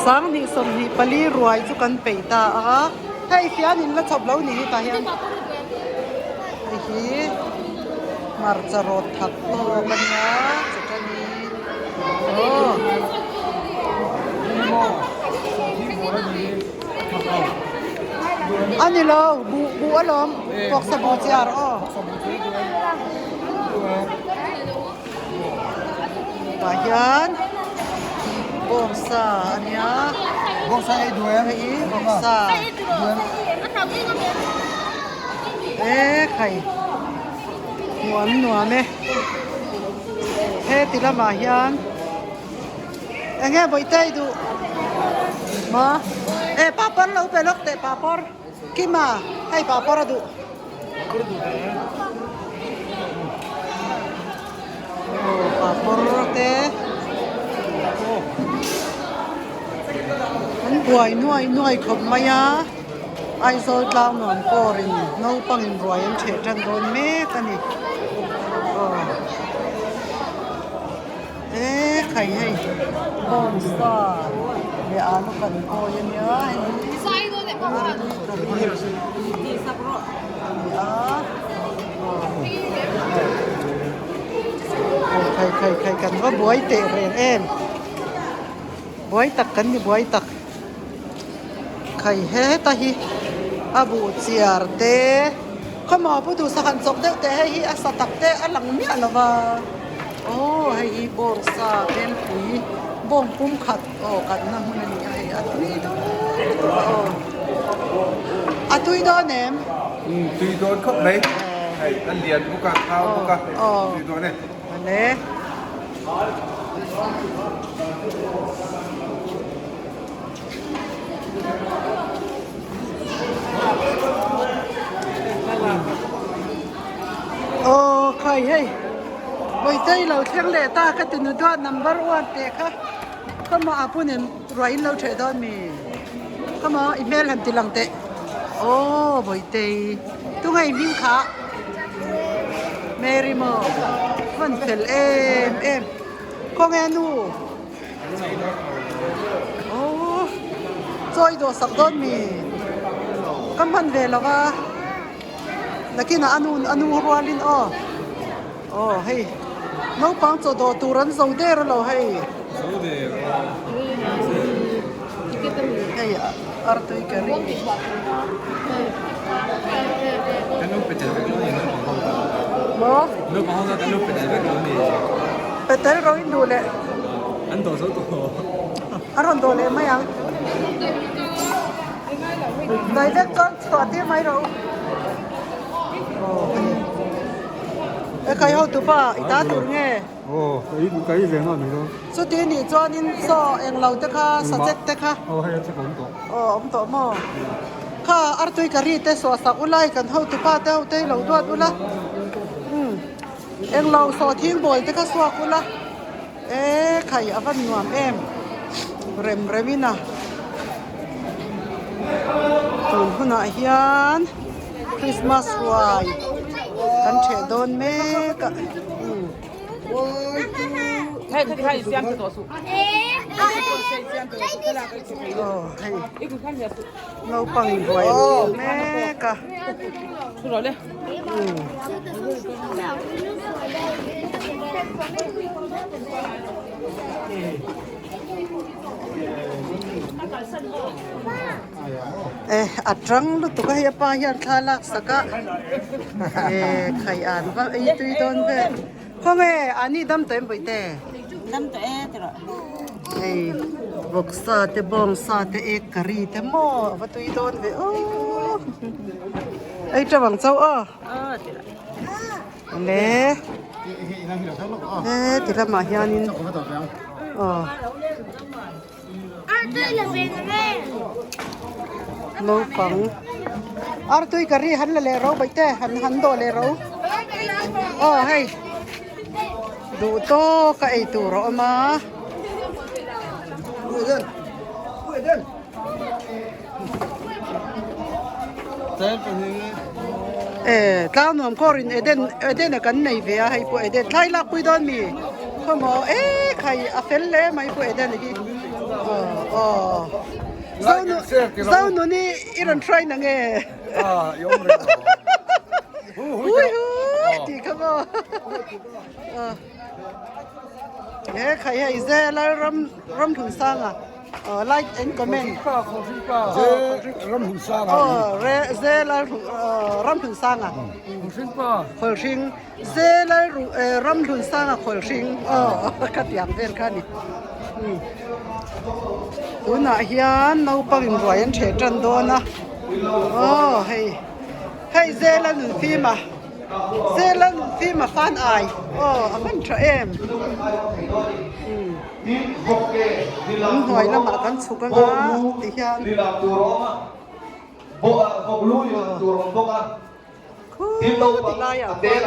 24 ruai chu kan peih ta a, hei fian in la chhawp lo ni hi tah hian hei hi hmarcha rawt thak tawk a nia chutani aw. A ni lo buh buh alawm vawksa buh chiar aw. Tah hian bawngsa a nia Bawngsa ei duh em? Hei hi bawngsa e khai nuam nuam e heti lamah hian eng nge bawihte ei duh maw e papawr lo pe lawk teh papawr Kima hei papawr a duh. Aw papawr te an buai nuai nuai khawp mai a Aizawl tlang nuam kawrin naupang in ruai an ṭheh ṭan dawn mek a ni aw e khai hei bawngsa leh alu kan kawi a nia hei hi. Khai khai khai kan va buai teh reng em buai tak kan ni buai tak khai heta hi a buh chiar te khawmaw pu duhsak han chawk deuh teh hei hi a sa tak te a lang miah lo va aw hei hi bawngsa velpui bawng pum khat Aw kalna hmun a ni a hei a tui dawn lutuk a aw a tui dawn em? Umm tui dawn khawp mai hei a lian bawk a thau bawk a tui dawn e. Awle. Aw khai hei Bawitei lo thleng leh ta ka ti nu duat number one teh kha. Khawmaw a pu nen ruah in lo ṭheh dawn mi? Khawmaw i hmel han ti lang teh. Aw Bawitei tunge i hming kha? Mary maw? Hman fel em em. Khawnge nu? Aw chawi dawh sak dawn mi? Ka hman ve lo va. Nakinah a nu a nu rualin aw. Aw hei naupang chaw dawh tur an zo der alo hei. Zo der aw. Hei artui curry. Kan lo pe tel vek lo ni naupang ho ta. Maw? Naupang ho ta kan lo pe tel vek lo ni. Pe tel ro in duh leh. An dawh zo tawh. An rawn dawh leh mai ang. Dai vek chuan chhuah tir mai rawh u. E kai ho tupa i ta tur nge? Aw ka i ka i ve nga ni lo. Chuti nih chuanin saw englo te kha sachek te kha. Aw hei a chek awm tawh. Aw awm tawh maw? Kha artui curry te suah sak ula hei kan ho tupa te ho te hi lo duat ula. Umm englo saw thing bawl te kha suak ula. E khai a van nuam em rem rem in a tun hunah hian Christmas ruai kan theh dawn mek a aw hei naupang in ruai an theh mek a. E a tang lutuk a hei a pa hian thla lak sak a e khai an va ei tui dawn vel khawnge ani dam tawh em bawihte dam tawh e ti rawh hei vawksa te bawngsa te egg curry te maw a va tui dawn ve aw. Ei teuh ang chauh aw. Le. He ti lamah hianin aw. Naupang artui curry han la leh ro baihte han han dawh leh ro. Aw hei duh tawk a ei tur a awm a. E tlang nuam kawr in Eden Eden a kan nei ve a hei pawh Eden thlai lak pui dawn mi khawmaw e khai a fel hle mai pawh Eden hi aw aw. Aw. Zonu Zonuni i rawn hruai na nge? Ah, i awm reng lo. Hui hui tih kha maw. He khai hei Zela ram Ramhnunsanga like and comment. Ze Ramhnunsanga. Zela Ramhnunsanga. Khawlhring. Zela Ramhnunsanga Khawlhring. Ka tiang vel kha ni. Tunah hian naupang inruai an ṭheh ṭan dawn a. Aw hei hei Zela Nunfima. Zealand fim a fan ai aw a hman tha em an hnuai lamah kan chhuk anga ti hian khu ti laiah khuan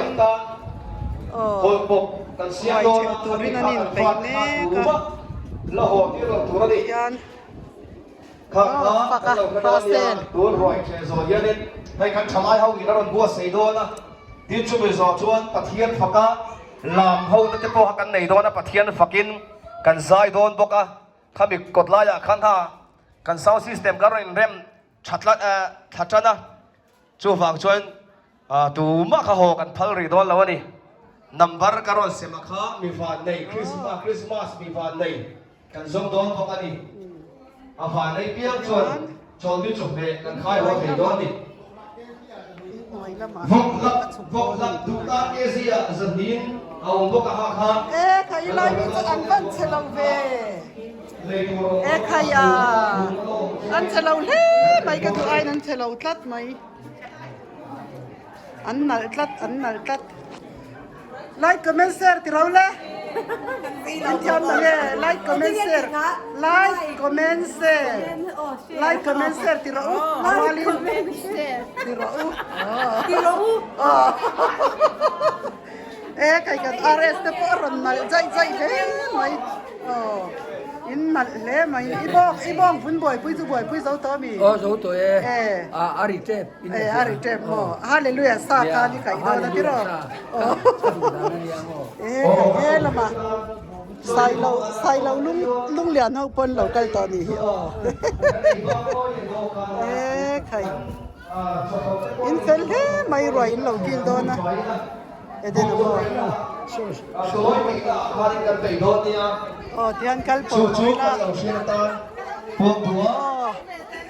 aw ruai chheh turin an inpeih mek a ti hian. Kha kha kan lo hre dawn nia, tun ruai ṭheh zawh hianin hei kan ṭhalai ho in a rawn buatsaih dawn a, tin chumi zawh chuan Pathian faka lam ho te te pawh kan nei dawn a, Pathian fakin kan zai dawn bawk a, khami kawt laiah khan ha kan sound system kan rawn inrem ṭha tlat thla ṭan a, chuvang chuan tumah kha haw kan phal rih dawn lo a ni. Number ka rawn sem a kha mi van nei Christmas mi van nei. Kan zawng dawn bawk a ni. A vanei piang chuan chawlni chawhmeh kan khai haw thei dawn a ni. Vawk lap, vawk lap duh tan KZ ah zahnin a awm bawk a ha kha. E khai lai mi chu an van che lo ve. E khai a an che lo hle mai ka duh aiin an che lo tlat mai. An nalh tlat an nalh tlat. Like comment share ti ro le. In thiam na nge like comment share like comment share like comment share ti ro u like comment share ti ro u ti ro u e kai kan RS te pawh a rawn nalh zai zai hle mai aw in nalh hle mai i bawng i bawng vun buaipui chu buaipui zo tawh ami aw zo tawh e a ri tep E a ri tep maw? Hallelujah sa khan i kaih dawn a tiraw? E he lama sailo sailo lung lunglian ho pawn lo kal tawh nih hi aw. E khai in fel hle mai ruai in lo kil dawn a Eden a maw? Aw tihian kal pawh pawh ila.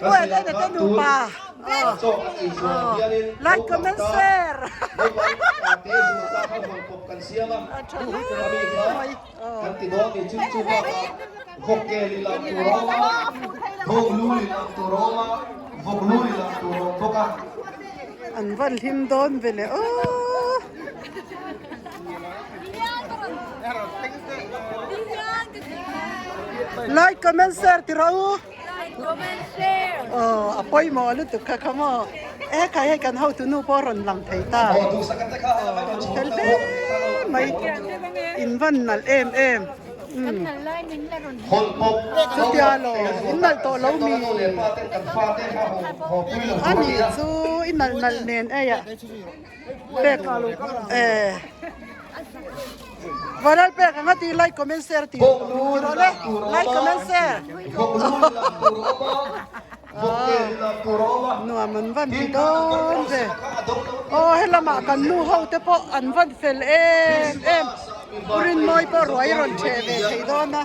Aw u Eden a te nupa. Like comment share. An van hlim dawn ve le aw. Like comment share ti rawh u. Aw a pawimawh lutuk kha kha maw e khai hei kan hotu nu pawh a rawn lang thei ta fel hle mai in van nalh em em chutia lo in nalh tawh lo mi a nih chu i nalh nalh nen ei ah pek e Vanal pek anga ti like comment share ti rawh le like comment share nuam an van ti dawn ve aw helamah kan nu ho te pawh an van fel em em Rinmawi pawh ruai rawn theh ve thei dawn a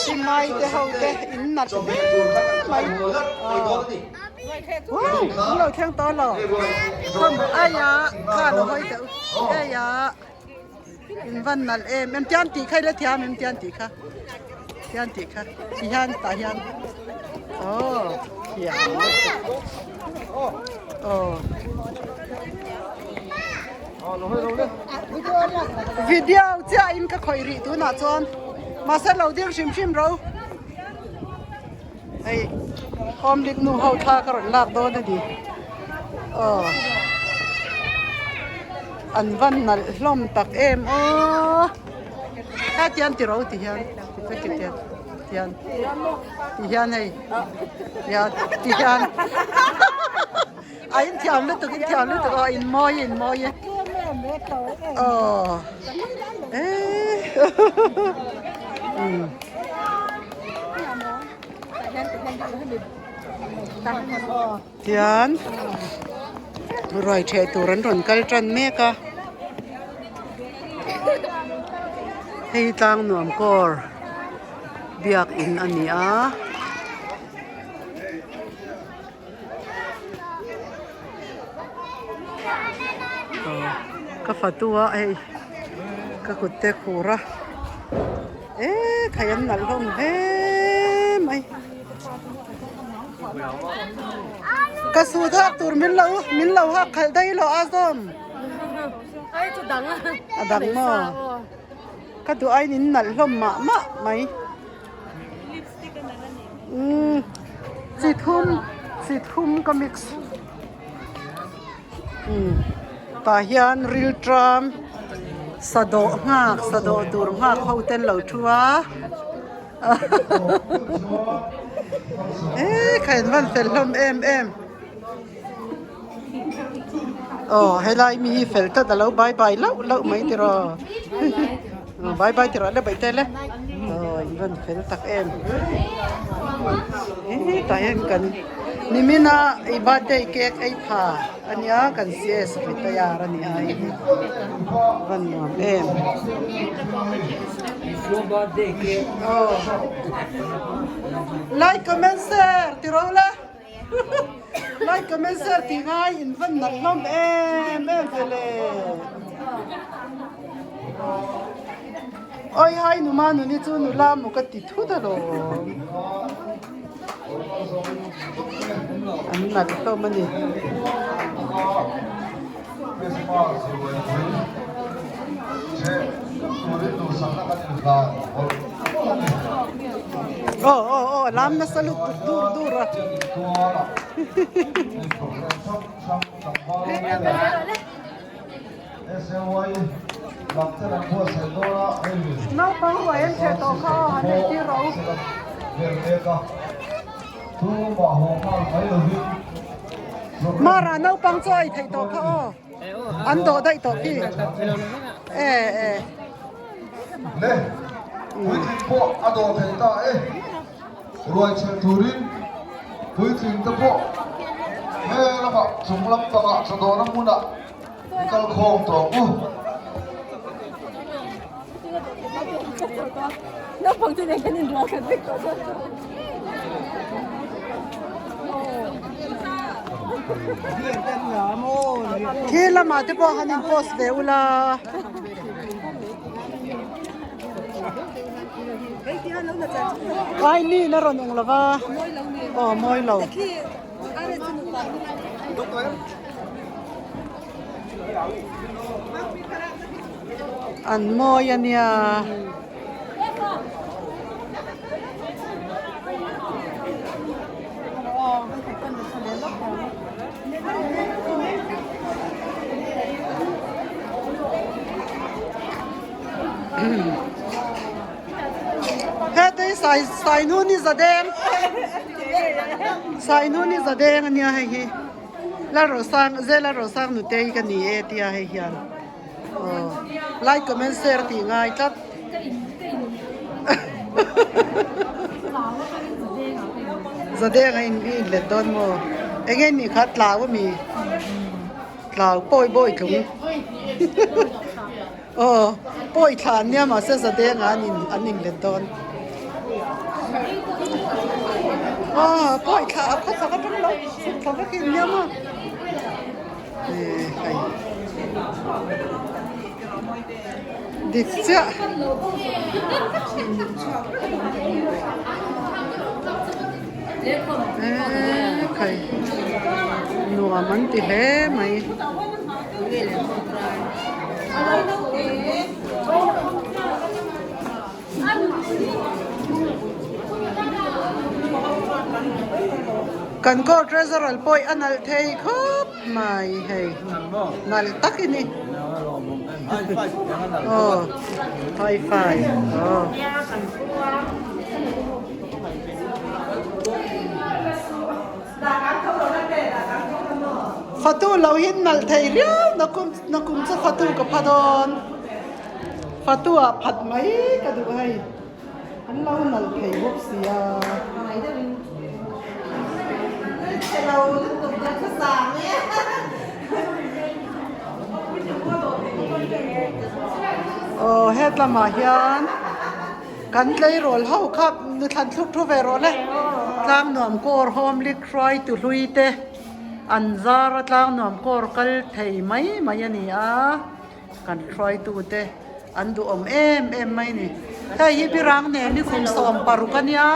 Simai te ho te in nat hle mai Wow an lo thleng tawh lo khawm aia kha lo hawi deuh aia in van nalh em em tian tih kha ila thiam em tian tih kha tian tih kha ti hian tah hian aw thiam aw video chiah in ka khawih rih tunah chuan mahse lo ding hrim hrim ro. Hei home lik nu ho thla ka rawn lak dawn a ni aw an van nalh hlawm tak em aw kha tian ti ro ti hian ti kha ti tian tian ti hian hei tian ti hian a in thiam lutuk in thiam lutuk aw in mawi in mawi e aw eh. Tian ruai ṭheh tur an rawn kal ṭan mek a hei tlang nuam kawr biakin a ni a. Ka fatu a hei ka kut te khur a eee khai an nalh hlawm hle mai ka sut hak tur min lo min lo hak khalh daih lo a zawm a dang maw ka duh aiin in nalh hlawm mah mah mai. Umm chi thum chi thum ka mix umm tah hian rilṭam sadawh nghak sadawh tur nghak ho te an lo thu a eee kha in van fel hlawm em em aw helai mi hi fel tlat alo bye bye lauh lauh mai tiraw. Bye bye ti rawh le baih te le aw in rawn fel tak em hetah hian kan nimin a i birthday cake ei pha ania kan CS retire ania hei hi a van nuam em aw like comment share ti rawh le like comment share tih ngai in van nalh hlawm em em ve le awi hai numa nuni chu nula maw ka ti thut alawm an nalh hlawm a ni. Aw aw aw lam nasa lutuk dur dur a. Naupang ruai an chhe tawh kha aw han entir rawh u. Mara naupang chu a ei theih tawh kha aw. An dawh daih tawh khi. E e. Le, puitling pawh a dawh theih ta e. Ruai chhelh turin puitling te pawh he lamah chung lam pangah chawdawhna hmunah i kal khawm tawh ang u. Khi lamah te pawh han in post ve ula. Ai ni na rawn ung lova. Aw mawi lo. An mawi a nia. Hetei sai sainun hi zadeng sainun hi zadeng a nia hei hi Lalrosang Zelalrosang nutei ka ni e tia hei hian. Aw like comment share tih ngai tlat. Zadeng a in in let dawn maw? Enge nih kha tlau ami? Tlau pawi bawi tlung. Aw pawi thla an nia mahse zadeng ah an in an in let dawn. Aw pawi thla a khaw chak atang lo chhuk thla vek hi an nia maw? Dik chiah. Ekhai nuam an ti hle mai. Kan court treasurer pawh a nalh thei khawp mai hei nalh tak i ni aw high five aw. Fatu lo hi nalh thei riau nakum nakum chu fatu ka pha dawn. Fatu ah phat mai ka duh hei an lo nalh thei bawk sia. Hetlamah hian kan tleirawl ho kha nuthlan thluk thu ve rawh le. Tlangnuam kawr home lik hruaitu hlui te an zar a tlangnuam kawr kal thei mai mai a ni a. Kan hruaitu te an duhawm em em mai ni. Hei hi Birang nen hi kum 16 a nia,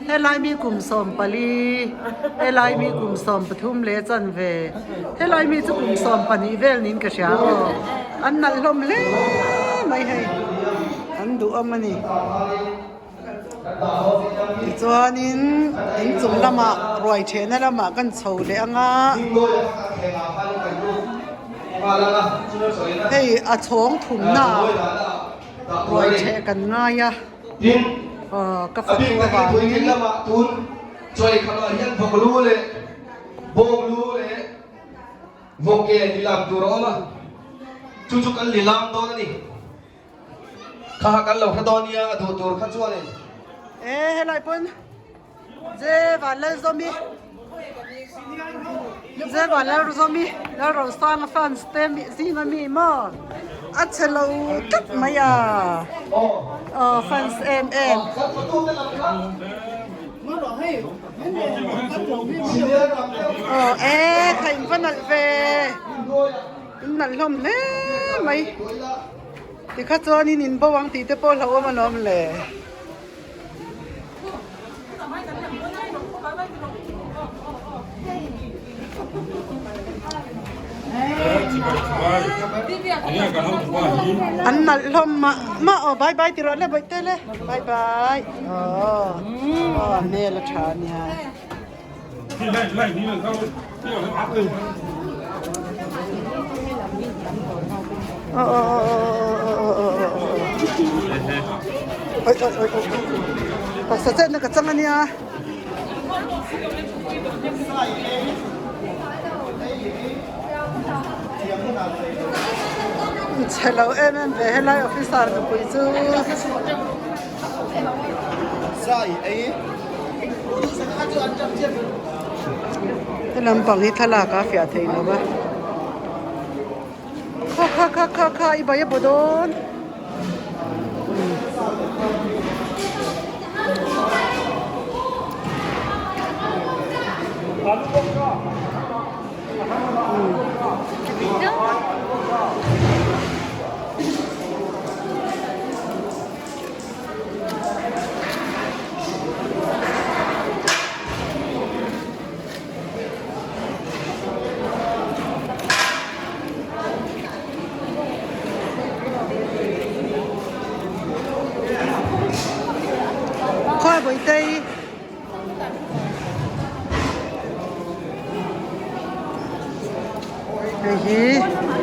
helai mi kum 14, helai mi kum 13 leh chanve, helai mi chu kum 12 vel niin ka hria aw. An nalh hlawm hle mai hei, an duhawm a ni. Tichuanin inchung lamah ruai thehna lamah kan chho leh ang a, hei a chhawng thumna ah ruai theh kan ngai a, aw ka fatu avangin. Kha kha kan lo hre dawn nia a duh tur kha chuanin. E helai pawn Je Vanlalzawmi Je Vanlalzawmi Lalrosanga fans te zinga mi maw a che lo tlat mai a aw fans em em. Aw e kha in va nalh ve in nalh hlawm hle mai. Tikha chuanin in bo ang tih te pawh hlauhawm alawm le. An nalh hlawm mah mah aw bye bye ti rawh le bawihte le bye bye aw aw a hmel a tha ania. Pawisa chetna ka chang ania. Chhe lo em em ve helai officer nupui chu. He lampang hi thlalak a fiah thei lo va kha kha kha kha kha i bai a baw dawn. Khawi Bawitei. Hei hi.